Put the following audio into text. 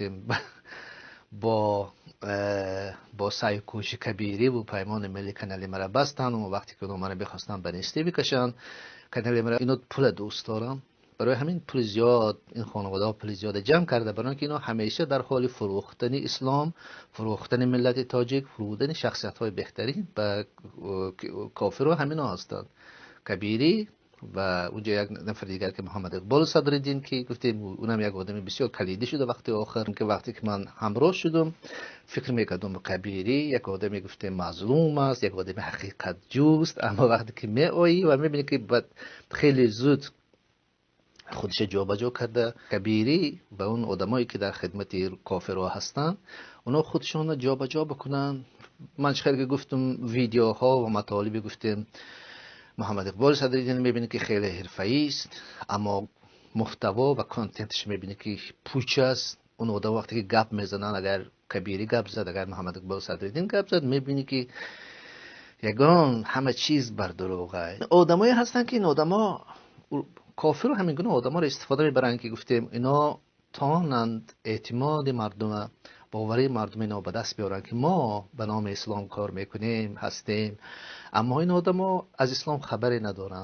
Гуфтем, бо саъю кӯшиши Кабирӣ ва Паймони Миллӣ канали маро бастанд. Он вақте ки онҳо маро мехостанд ба нестӣ бикашанд канали маро. Ино пула дӯст доранд, барои ҳамин пули зиёд, ин хонаводаҳо пули зиёда ҷамъ карда, барои инки инҳо ҳамеша дар ҳоли фурӯхтани ислом, фурӯхтани миллати тоҷик, фурӯхтани шахсиятҳои беҳтарин ба кофирҳо ҳамино ҳастанд. Кабирӣ ва онҷо як нафари дигар, ки Муҳаммад Иқбол Садриддин, ки гуфтем, унам як одами бисёр калидӣ шуда вақти охир. Ки вақте ки ман ҳамроҳ шудум, фикр мекардум, Кабирӣ як одаме, гуфтем, мазлум аст, як одами ҳақиқатҷӯст. Аммо вақте ки меоӣ ва мебинӣ, ки хеле зуд худша ҷобаҷо карда Кабирӣ ва он одамое, ки дар хидмати кофирҳо ҳастанд, онҳо худшонро ҷобаҷо бикунанд. Ман чӣ хеле гуфтум, видеоҳо ва матолибе, гуфтем, Муҳаммад Иқбол Садриддин мебинӣ, ки хеле ҳирфаӣ аст, аммо муҳтаво ва контентш мебинӣ, ки пуч аст. Он одам вақте ки гап мезананд, агар Кабирӣ гап зад, агар Муҳаммад Иқбол Садриддин гап зад, мебинӣ, ки ягон ҳама чиз бар дурӯғ. Одамое ҳастанд, ки ин одамо кофиру ҳамин гуна одаморо истифода мебаранд, ки, гуфтем, ино тонанд эътимоди мардума, боварии мардум ино ба даст биёранд, ки мо ба номи ислом кор мекунем, ҳастем. Аммо ин одамо аз ислом хабаре надоранд.